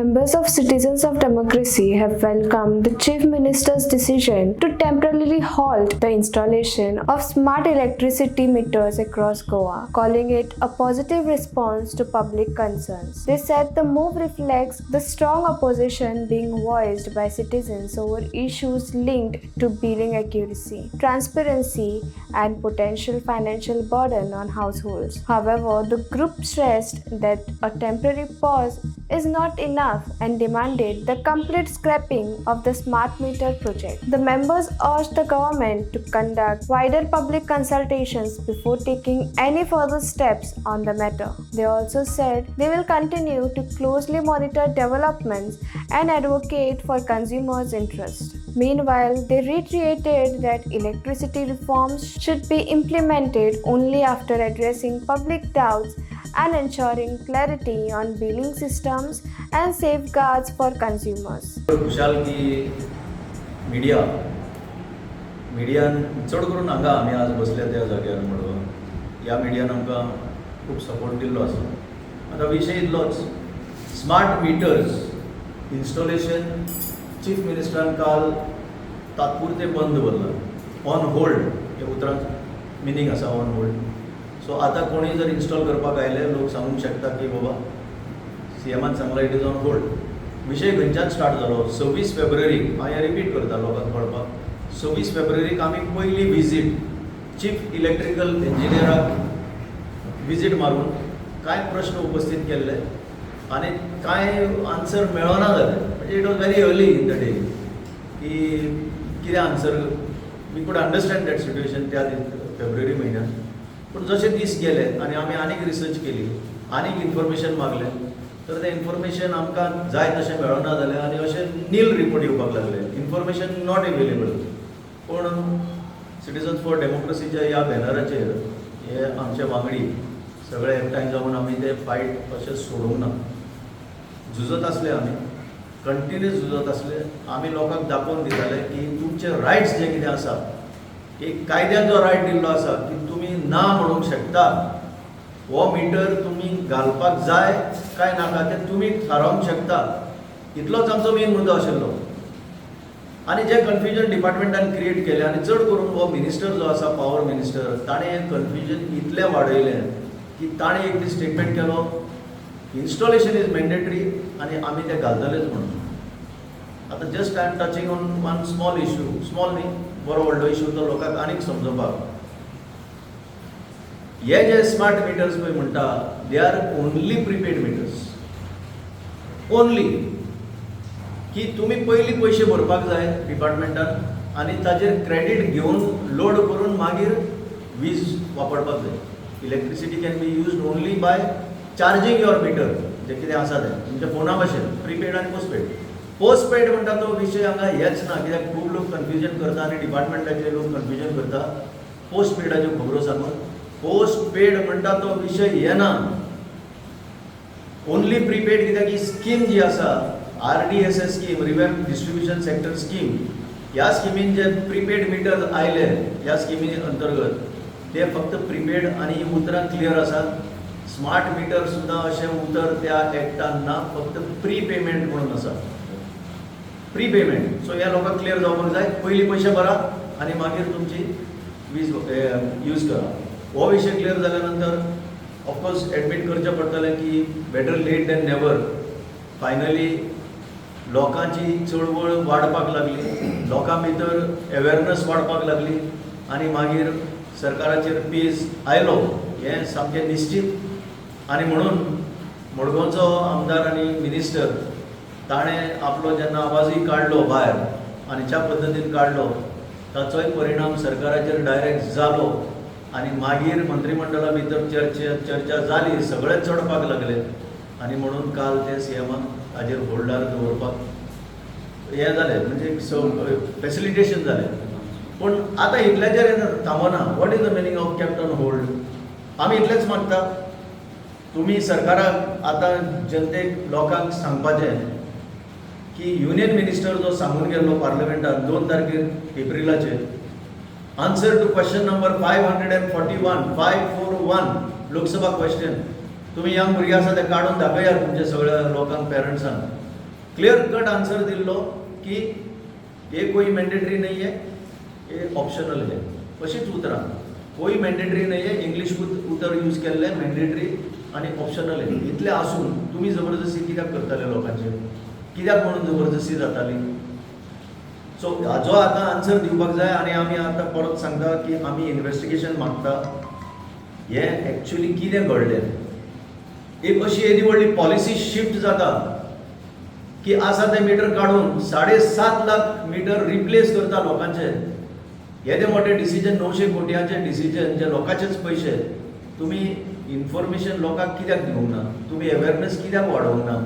Members of Citizens of Democracy have welcomed the Chief Minister's decision to temporarily halt the installation of smart electricity meters across Goa, calling it a positive response to public concerns. They said the move reflects the strong opposition being voiced by citizens over issues linked to billing accuracy, transparency, and potential financial burden on households. However, the group stressed that a temporary pause is not enough and demanded the complete scrapping of the smart meter project. The members urged the government to conduct wider public consultations before taking any further steps on the matter. They also said they will continue to closely monitor developments and advocate for consumers' interests. Meanwhile, they reiterated that electricity reforms should be implemented only after addressing public doubts and ensuring clarity on billing systems and safeguards for consumers. खुशाल की media मिडियान चड करून हांगा आमी आज बसल्या त्या जाग्यार मडगांव ह्या मिडियान आमकां खूब सपोर्ट दिल्लो आसा. आतां विशय इतलोच, स्मार्ट मिटर्स इन्स्टॉलेशन चीफ मिनिस्टरान काल तात्पुरतें बंद दवरलां. ऑन होल्ड ह्या उतरांक मिनींग आसा, ऑन होल्ड. सो आतां कोणूय जर इन्स्टॉल करपाक आयले, लोक सांगूंक शकता की बाबा सीएमान सांगलां, it is on hold. विशय खंयच्यान स्टार्ट जालो? 26 फेब्रुवारीक, हांव हें रिपीट करता लोकांक कळपाक, 26 फेब्रुवारीक आमी पयली विजीट चीफ इलेक्ट्रिकल इंजिनियराक विजीट मारून कांय प्रश्न उपस्थीत केल्ले आनी कांय आन्सर मेळना जाले. म्हणजे it was very early in the day की कितें answer. We could understand that situation त्या फेब्रुवारी म्हयन्यात. पूण जशे दीस गेले आनी आमी आनीक रिसर्च केली, आनीक इन्फॉर्मेशन मागलें, तर तें इन्फॉर्मेशन आमकां जाय तशें मेळना जालें आनी अशें नील रिपोर्ट येवपाक लागले, इन्फॉर्मेशन not available. पूण सिटिजन्स फॉर डेमोक्रेसीच्या ह्या बॅनराचेर हे आमचे वांगडी सगळे एकठांय जावन आमी ते फायट अशें सोडूंक ना. झुजत आसले आमी, कंटिन्यूस झुजत आसले. आमी लोकांक दाखोवन दिताले की तुमचे रायट्स जे कितें आसा, एक कायद्यान जो रायट दिल्लो आसा की तुमी ना म्हणूंक शकता, हो मिटर तुमी घालपाक जाय काय नाका तें तुमी थारावंक शकता. इतलोच आमचो मेन मुद्दो आशिल्लो. आनी जें कन्फ्युजन डिपार्टमेंटान क्रिएट केलें आनी चड करून हो मिनिस्टर जो आसा, पावर मिनिस्टर, ताणें हें कन्फ्युजन इतलें वाडयलें की ताणें एक दीस स्टेटमेंट केलो, इन्स्टॉलेशन is mandatory आनी आमी तें घालतलेच म्हणून. आतां just I am touching on one small issue, small न्ही, बरो व्हडलो इशू तो लोकांक आनीक समजोवपाक. हे जे स्मार्ट मिटर्स पळय म्हणटा, they are only prepaid meters only, की तुमी पयलीं पयशे भरपाक जाय डिपार्टमेंटान आनी ताजेर क्रेडीट घेवन लोड करून मागीर वीज वापरपाक जाय. Electricity can be used only by charging your meter, जें कितें आसा तें तुमच्या फोना भशेन प्रिपेड आनी पोस्टपेड. पोस्टपेड म्हणटा तो विशय हांगा हेच ना, कित्याक खूब लोक कन्फ्युजन करता आनी डिपार्टमेंटाचे लोक कन्फ्युजन करता पोस्टपेडाच्यो खबरो सांगून. पोस्टपेड म्हणटा तो विशय येना, ओनली प्रीपेड. कित्याक ही स्कीम जी आसा, RDSS scheme, Revamped Distribution Sector Scheme, ह्या स्किमीन जे प्रीपेड मिटर आयले ह्या स्किमी अंतर्गत, ते फक्त प्रीपेड आनी ही उतरां क्लियर आसात. स्मार्ट मिटर सुद्दां अशें उतर त्या एक्टान ना, फक्त प्री पेमेंट म्हणून आसा, प्री पेमेंट. सो ह्या लोकांक क्लियर जावपाक जाय, पयलीं पयशे भरा आनी मागीर तुमची वीज यूज करा. हो विशय क्लियर जाल्या नंतर ऑफकोर्स एडमीट करचें पडटलें की better late than never, finally लोकांची चळवळ वाडपाक लागली, लोकां भितर अवेरनस वाडपाक लागली आनी मागीर सरकाराचेर पेज आयलो हें सामकें निश्चीत. आनी म्हणून मडगांवचो आमदार आनी मिनिस्टर ताणें आपलो जेन्ना आवाजूय काडलो भायर आनी ज्या पद्दतीन काडलो, ताचोय परिणाम सरकाराचेर डायरेक्ट जालो आनी मागीर मंत्रीमंडळा भितर चर्चा जाली, सगळेच चडपाक लागले आनी म्हणून काल ते सीएमाक ताजेर होल्डार दवरपाक हें जालें, म्हणजे फेसिलिटेशन जालें. पूण आतां इतल्याचेर हें थांबना. What is the meaning of kept on hold? आमी इतलेंच मागता, तुमी सरकाराक आतां जनतेक लोकांक सांगपाचें की युनियन मिनिस्टर जो सांगून गेल्लो पार्लमेंटात 2 तारखेर एप्रिलाचेर, answer to question number 541, 541 Lok Sabha question, तुमी यंग भुरगे आसा ते काडून दाखयात तुमच्या सगळ्या लोकांक, पेरंट्सांक. क्लियर कट आन्सर दिल्लो की ये कोई मॅन्डेटरी नहीं है, ये ऑप्शनल है. अशीच उतरां, कोई मॅन्डेटरी नहीं है. इंग्लिश उतर यूज केल्लें मॅन्डेटरी आनी ऑप्शनल है. इतलें आसून तुमी जबरदस्ती कित्याक करताले लोकांचेर? कित्याक म्हणून जबरदस्ती जाताली? सो हाजो आतां आन्सर दिवपाक जाय. आनी आमी आतां परत सांगता की आमी इन्वेस्टिगेशन मागता, हें एक्चुली कितें घडलें. एक अशी येदी व्हडली पॉलिसी शिफ्ट जाता की आसा ते मिटर काडून 7.5 लाख मिटर रिप्लेस करता लोकांचे. येदे मोठे डिसिजन, 900 कोटयांचे डिसिजन, जे लोकांचेच पयशे, तुमी इन्फॉर्मेशन लोकांक कित्याक दिवंक ना? तुमी अवेरनेस कित्याक वाडोवंक ना?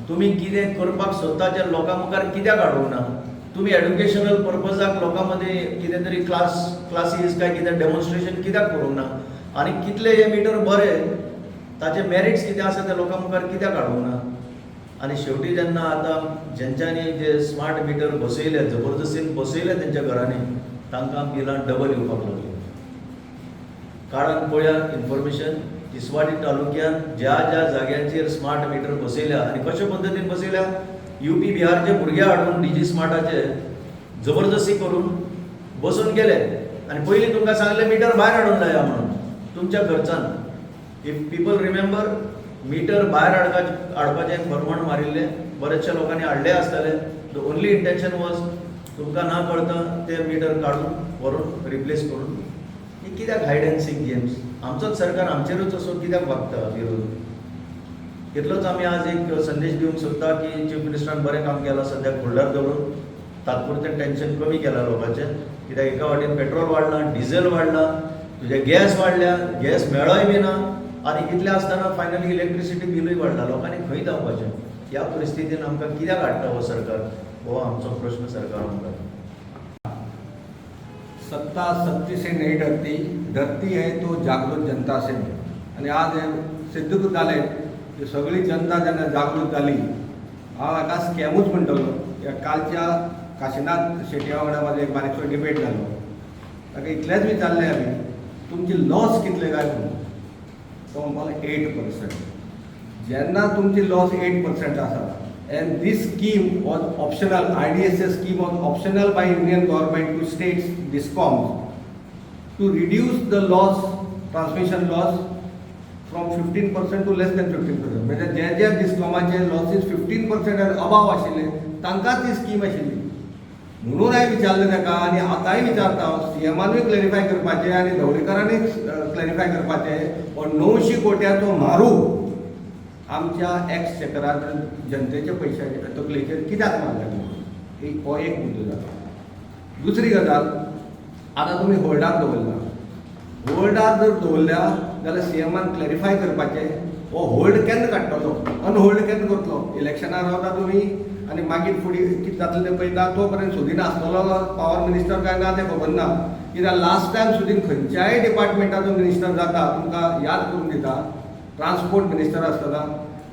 तुमी कितें करपाक सोदता तें लोकां मुखार कित्याक हाडूंक ना? तुमी एड्युकेशनल पर्पजाक लोकां मदीं कितें तरी क्लासीस काय कितें डेमॉन्स्ट्रेशन कित्याक करूंक ना? आनी कितले हे मिटर बरे, ताचे मॅरिट्स कितें आसा ते लोकां मुखार कित्याक हाडूंक ना? आनी शेवटी जेन्ना आतां जेंच्यांनी जे स्मार्ट मिटर बसयले, जबरदस्तीन बसयले तेंच्या घरांनी, तांकां बिलां डबल येवपाक लागली. काडात पळया इन्फॉर्मेशन, तिसवाडी तालुक्यात ज्या ज्या जाग्यांचेर स्मार्ट मिटर बसयल्या आनी कशे पद्दतीन बसयल्या, युपी बिहारचे भुरगे हाडून डिजी स्मार्टाचे जबरदस्ती करून बसून गेले. आनी पयलीं तुमकां सांगलें मिटर भायर हाडून लाया म्हणून तुमच्या खर्चान. If people remember, metre भायर हाडपाचें फरमण मारिल्लें. बरेचशे लोकांनी हाडले आसतले. The only intention was तुमकां ना कळता ते मिटर काडून व्हरून रिप्लेस करून. ही कित्याक हायड अँड सीक गेम्स? आमचोच सरकार आमचेरूच असो कित्याक वागता विरोध? इतलोच आमी आज एक संदेश दिवंक सोदता की चीफ मिनिस्टरान बरें काम केलां. सद्याक होल्डार दवरून तात्पुरतें टेन्शन कमी केलां लोकांचें. कित्याक एका वाटेन पेट्रोल वाडलां, डिझल वाडलां, तुजें गॅस वाडल्या, गॅस मेळोय बी ना. आनी इतलें आसतना फायनली इलेक्ट्रिसिटी बिलूय वाडलां. लोकांनी खंय धांवपाचें? ह्या परिस्थितीन आमकां कित्याक हाडटा हो सरकार, हो आमचो प्रश्न सरकारा मुखार. सत्ता सत्य से नहीं डरती, डरती है तो जागृत जनता से. आणि आज हे सिद्ध जालें की सगळी जनता जेन्ना जागृत जाली. हांव हाका स्कॅमूच म्हणटलो. ह्या कालच्या काशीनाथ शेटया वांगडा म्हाजो एक बारीकसो डिबेट जालो. ताका इतलेंच विचारलें आमी, तुमची लॉस कितले काय म्हणून. तो म्हणपाक 8%. जेन्ना तुमची लॉस 8% आसा and this scheme was optional, IDSS scheme was optional by Indian government to states discoms to reduce the loss, transmission loss from 15% to less than 15%. म्हणजे जे जे डिस्कॉमाचे लॉसीस 15% आनी अबाव आशिल्ले तांकांच ती स्कीम आशिल्ली. म्हणून हांवें विचारलें ताका आनी आतांय विचारता हांव, सीएमानूय क्लॅरिफाय करपाचें आनी ढवळीकारांनी क्लॅरिफाय करपाचें, हो 900 कोट्याचो म्हारू आमच्या एक्सचेकरार, जनतेच्या पयशाचे तकलेचेर कित्याक मारला? एक हो एक मुद्दो जाता. दुसरी गजाल, आतां तुमी होल्डार दवरला. होल्डार जर दवरल्या जाल्यार सीएमान क्लॅरिफाय करपाचें, हो होल्ड केन्ना काडटलो, अनहोल्ड केन्ना करतलो? इलेक्शनाक रावता तुमी आनी मागीर फुडें कितें जातलें तें पळयता. तो पर्यंत सुदीन आसतलो पावर मिनिस्टर काय ना तें खबर ना. कित्याक लास्ट टायम सुदीन खंयच्याय डिपार्टमेंटाचो मिनिस्टर जाता. तुमकां याद करून दिता, ट्रान्सपोर्ट मिनिस्टर आसतना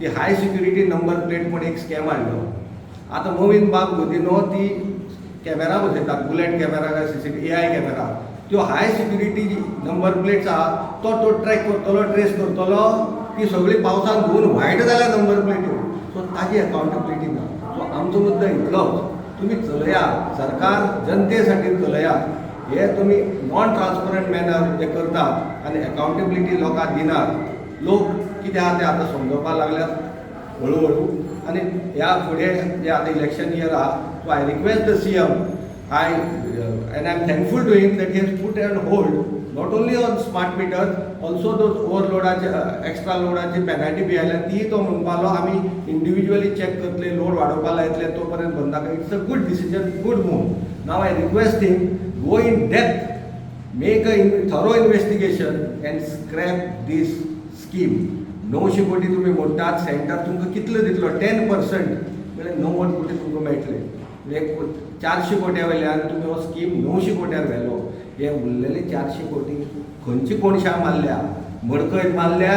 ती हाय सिक्युरिटी नंबर प्लेट म्हूण एक स्कॅम हाडलो. आतां मोविन बाब गोदिनो ती कॅमेरा बसयतात, बुलेट कॅमेरा काय सीसीटीव्ही एआय कॅमेरा, त्यो हाय सिक्युरिटी नंबर प्लेट्स आहा तो तो ट्रॅक करतलो, ट्रेस करतलो. ती सगळी पावसान धुवन व्हायट जाल्या नंबर प्लेट्यो. सो ताजी अकाउंटेबिलिटी ना. सो आमचो मुद्दो इतलोच, तुमी चलया, सरकार जनतेसाठी चलया. हे तुमी नॉन ट्रान्सपरंट मॅनर जे करतात आनी अकाउंटेबिलिटी लोकांक दिनात, लोक कितें आहा ते आतां समजोवपाक लागल्यात हळू हळू. आनी ह्या फुडें जे आतां इलेक्शन इयर आहा, so I request the CM, I and I am thankful to him that he has put on hold not only on smart meters, also those ओव्हरलोडाचे, extra लोडाची penalty बी आयल्या ती तो म्हणपालो आमी इंडिविज्युअली चॅक करतले, load वाडोवपा लायतले, तो पर्यंत बंद. It's a good decision, good move. Now I request him, go in depth, make a thorough investigation and scrap this scheme. 900 कोटी तुमी मोडटात, सेंटर तुमकां कितलो दितलो? 10% म्हळ्यार 90 कोटी तुमकां मेळटले. म्हणजे 400 कोट्या वयल्यान तुमी हो स्कीम 900 कोट्यार व्हेलो. हे उरलेले 400 कोटी खंयची कोणशा मारल्या? मडकय मारल्या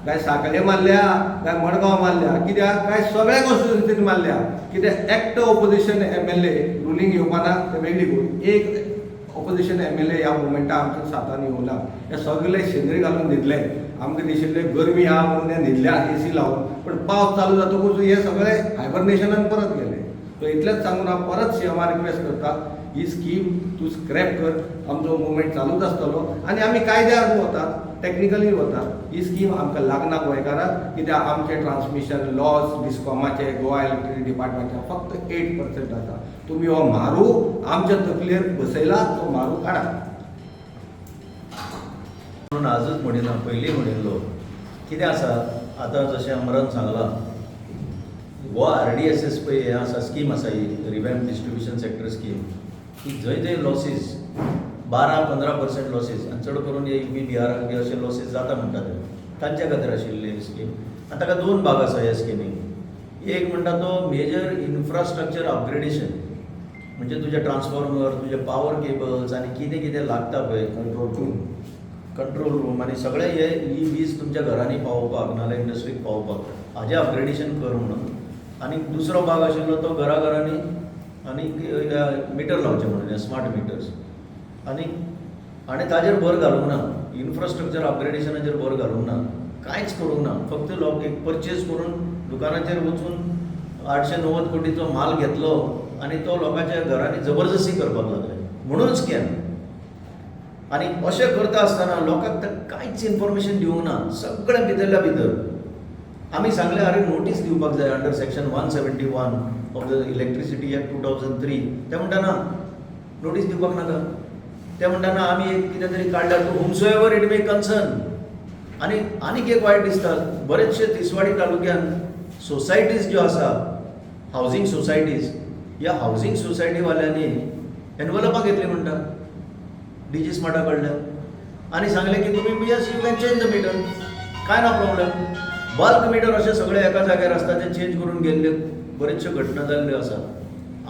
काय साखळे मारल्या काय मडगांव मारल्या? कित्याक काय सगळ्या कॉन्स्टिट्युन्सीन मारल्या? कित्याक एकटो ऑपोजिशन एमएलए रुलींग येवपाना ते वेगळी गोश्ट. एक ऑपोजिशन एमएलए ह्या मुवमेंटा आमच्या सातान येवना. हे सगळे शेंदरी घालून न्हिदले. आमकां दिशिल्लें गरमी आहा म्हणून हे न्हिदले एसी लावन, पण पावस चालू जातकूच हे सगळे हायबरनेशनान परत गेले. सो इतलेंच सांगून हांव परत सीएमा रिक्वेस्ट करता, ही स्कीम तूं स्क्रॅप कर. आमचो मुवमेंट चालूच आसतलो आनी आमी कायद्यान वतात, टॅक्निकली वतात. ही स्कीम आमकां लागना गोंयकारांक, कित्याक आमचें ट्रान्समिशन लॉस डिस्कॉमाचे, गोवा इलेक्ट्रिसिटी डिपार्टमेंटाचे फक्त 8% आसा. तुमी हो म्हारू आमच्या तकलेर बसयला, तो म्हारू काडा. म्हणून आजच म्हणिना, पयलीं म्हणिल्लो. कितें आसा, आतां जशें अमरान सांगलां, हो आरडीएसएस पळय हें आसा, स्कीम आसा ही रिवॅम्प डिस्ट्रिब्युशन सॅक्टर स्कीम, की जंय जंय लॉसीस 12-15% लॉसीस आनी चड करून हे युपी, बिहाराक बी अशे लॉसीस जाता म्हणटा ते, तांच्या खातीर आशिल्ली ही स्कीम. आनी ताका दोन भाग आसा ह्या स्किमीक. एक म्हणटा तो मेजर इन्फ्रास्ट्रक्चर अपग्रेडेशन, म्हणजे तुजे ट्रान्सफॉर्मर, तुजे पावर केबल्स आनी कितें कितें लागता पळय, कंट्रोल रूम, कंट्रोल रूम आनी सगळे हे ही वीज तुमच्या घरांनी पावोवपाक नाजाल्यार इंडस्ट्रीक पावोवपाक हाजें अपग्रेडेशन कर म्हणून. आनी दुसरो भाग आशिल्लो तो घरा घरांनी आनी मिटर लावचे म्हणून, स्मार्ट मिटर्स. आनी आनी ताजेर भर घालूंक ना, इन्फ्रास्ट्रक्चर अपग्रेडेशनाचेर भर घालूंक ना, कांयच करूंक ना. फक्त लोक एक परचेज करून दुकानाचेर वचून 890 कोटीचो माल घेतलो आनी तो लोकांच्या घरांनी जबरदस्ती करपाक लागले, म्हणून स्कॅम. आनी अशें करता आसतना लोकांक तर कांयच इन्फॉर्मेशन दिवंक ना, सगळें भितरल्या भितर. आमी सांगलें, अरे नोटीस दिवपाक जाय under section 171 of the Electricity Act 2003. ते म्हणटा ना, नोटीस दिवपाक नाका. ते म्हणटा ना, आमी एक कितें तरी काडल्या, to whomsoever it may concern. आनी आनीक एक वायट दिसता, बरेचशे तिसवाडी तालुक्यान सोसायटीज ज्यो आसा, हावजींग सोसायटीज, ह्या हावजींग सोसायटीवाल्यांनी एनवलपां घेतली म्हणटा डीजी स्मार्टा कडल्यान आनी सांगलें की तुमी, yes, you can change the meter, काय ना प्रॉब्लेम. बल्क मिटर अशे सगळे एका जाग्यार आसता, ते चेंज करून गेल्ले बरेचश्यो घटना जाल्ल्यो आसा.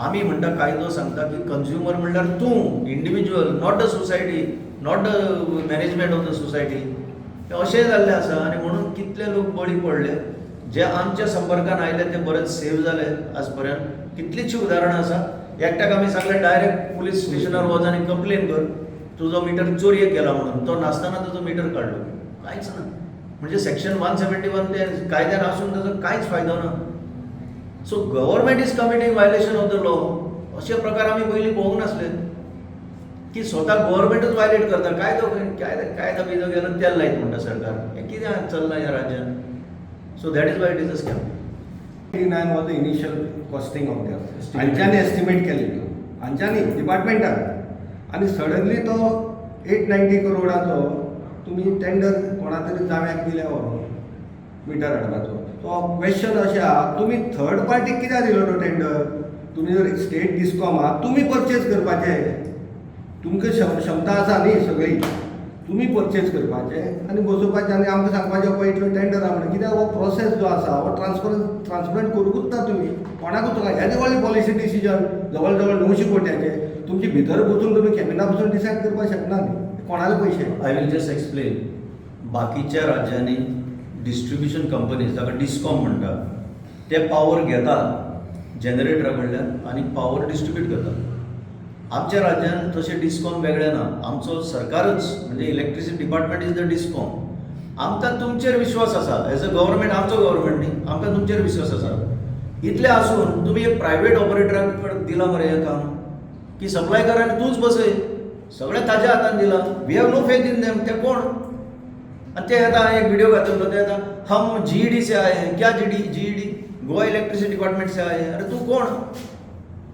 आमी म्हणटा, कायदो सांगता की कंज्युमर म्हणल्यार तूं individual, not the society, not the management of the society. अशें जाल्लें आसा आनी म्हणून कितले लोक बळी पडले. जे आमच्या संपर्कान आयले ते बरेच सेव जाले. आज पर्यंत कितलींशीं उदाहरणां आसा. एकट्याक आमी सांगलें, डायरेक्ट पुलीस स्टेशनार वच आनी कंप्लेन कर, तुजो मिटर चोरयेक गेला म्हणून. तो नासतना तुजो मिटर काडलो, कांयच ना. म्हणजे सेक्शन 171 ते कायद्यान आसून ताजो कांयच फायदो ना. So government is committing violation of the law. अशे प्रकार आमी पयलीं पळोवंक नासले की स्वता गव्हर्मेंटूच वायलेट करता कायदो. कायदो कायदो बियदो गेलो, तेल लायत म्हणटा सरकार. हें कितें चल्लां ह्या राज्यान? So that is why it is a scam. 89 was the initial costing of that. हांच्यांनी एस्टिमेट केलेलो, हांच्यांनी, डिपार्टमेंटान. आनी सडनली तो 890 करोडाचो तुमी टेंडर कोणा तरी जाव्याक दिल्या व्हरून मिटर हाडपाचो. सो क्वेश्चन अशें आहा, तुमी थर्ड पार्टीक कित्याक दिलो तो टेंडर? तुमी जर स्टेट डिस्कॉम आहा, तुमी परचेज करपाचे. तुमकां क्षमता आसा न्ही सगळी, तुमी परचेज करपाचे आनी बसोवपाचे आनी आमकां सांगपाचें, पळय इतलो टेंडर आहा म्हणून. कित्याक हो प्रोसेस जो आसा हो ट्रान्सपरंट करुंकूच ना तुमी कोणाकूच. हेजे व्हडली पॉलिसी डिसिजन जवळ जवळ 900 कोट्याचे तुमचे भितर बसून, तुमी कॅबिना बसून डिसायड करपाक शकना न्ही. कोणाले पयशे? I will just explain. बाकीच्या राज्यांनी डिस्ट्रिब्युशन कंपनीज, ताका डिस्कॉम म्हणटा, ते पावर घेतात जनरेटरा कडल्यान आनी पावर डिस्ट्रिब्यूट करतात. आमच्या राज्यान तशें डिस्कॉम वेगळें ना. आमचो सरकारच म्हणजे electricity department is the discom. आमकां तुमचेर विश्वास आसा एज अ गव्हर्मेंट, आमचो गव्हर्मेंट न्ही, आमकां तुमचेर विश्वास आसा. इतलें आसून तुमी एक प्रायवेट ऑपरेटराक कडेन दिलां मरे हें काम की सप्लाय कर आनी तूंच बसय, सगळें ताज्या हातान दिलां. We have no faith in them. ते कोण? आनी ते येता, एक व्हिडिओ घातलेलो, ते येता, हम जीईडी से आए हैं. क्या GD? GED, Goa electricity department से आए हैं. अरे तूं कोण?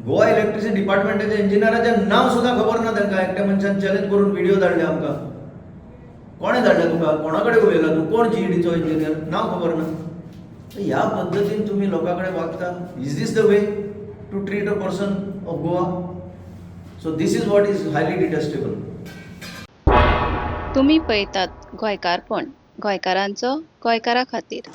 गोवा इलेक्ट्रिसिटी डिपार्टमेंटाच्या इंजिनियराचें नांव सुद्दां खबर ना तांकां. एकट्या मनशान चॅलेंज करून व्हिडिओ धाडले आमकां. कोणें धाडले तुका? कोणा कडेन उलयला तूं? कोण जीईडीचो इंजिनियर? नांव खबर ना. तर ह्या पद्दतीन तुमी लोकां कडेन वागता? Is this the way to treat a person of Goa? So this is what is highly detestable. तुमी पळयतात गोंयकारपण, गोंयकारांचो गोंयकारा खातीर.